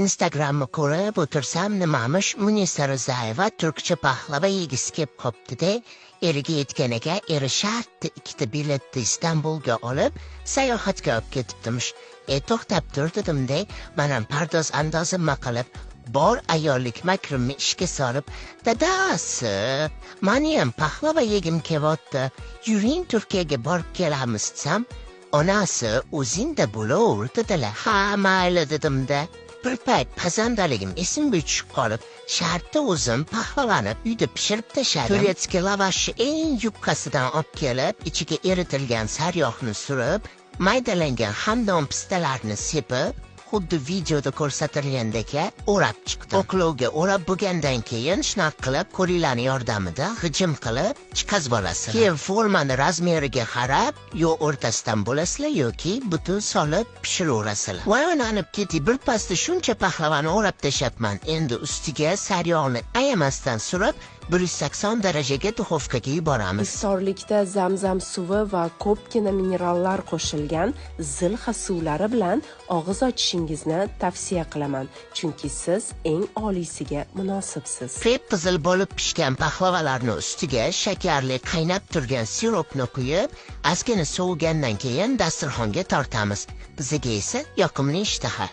Instagramni ko'rib o'tirsam, nimamish, Munisa Rizayeva turkcha paxlava yegisi kelib qopti-da. Eriga aytgan ekan, eri shartta ikkita biletni Istanbulga olib, sayohatga olib ketibdimish. E, to'xtab tur dedim-da, manam pardoz andozimni qilib, bor ayollik makrimni ishga solib, "Dadasi, maniyam paxlava yegim kelyapti, yuring, Turkiyaga borib kelamiz", desam, "Onasi, o'zingda bo'laver", dedilar. Ha, mayli dedim-da. Bir payt pazandaligim esimga tushib qolib, shartta o'zim paxlavani uyda pishirib tashladim. Турецкий lavashni eng yupqasidan olib kelib, ichiga eritilgan sariyog'ni surib, maydalangan xamdon pistalarni sepib, xuddi videoda ko'rsatilgandek o'rab chiqdim. Oqlovga o'rab bo'lgandan keyin shunaqa qilib qo'linglarni yordamida g'ijim qilib chiqazib olasizlar. Keyin formani размер iga qarab, yo o'rtasidan bo'lasizlar yoki butun solib pishiraverasizlar. Voy onanib ketay, bir pasda shuncha paxlavani o'rab tashlabman. Endi ustiga sariyog'ni ayamasdan surib, 180 darajaga duxovkaga yuboramiz. Hissorlikda zamzam suvi va ko'pgina minerallar qo'shilgan zilxa suvlari bilan og'iz ochishingizni tavsiya qilaman, chunki siz eng oliysiga munosibsiz. Qip qizil bo'lib pishgan paxlavalarni ustiga shakarli qaynab turgan siropni quyib, ozgina sovigandan keyin dasturxonga tortamiz. Bizga esa yoqimli ishtaha.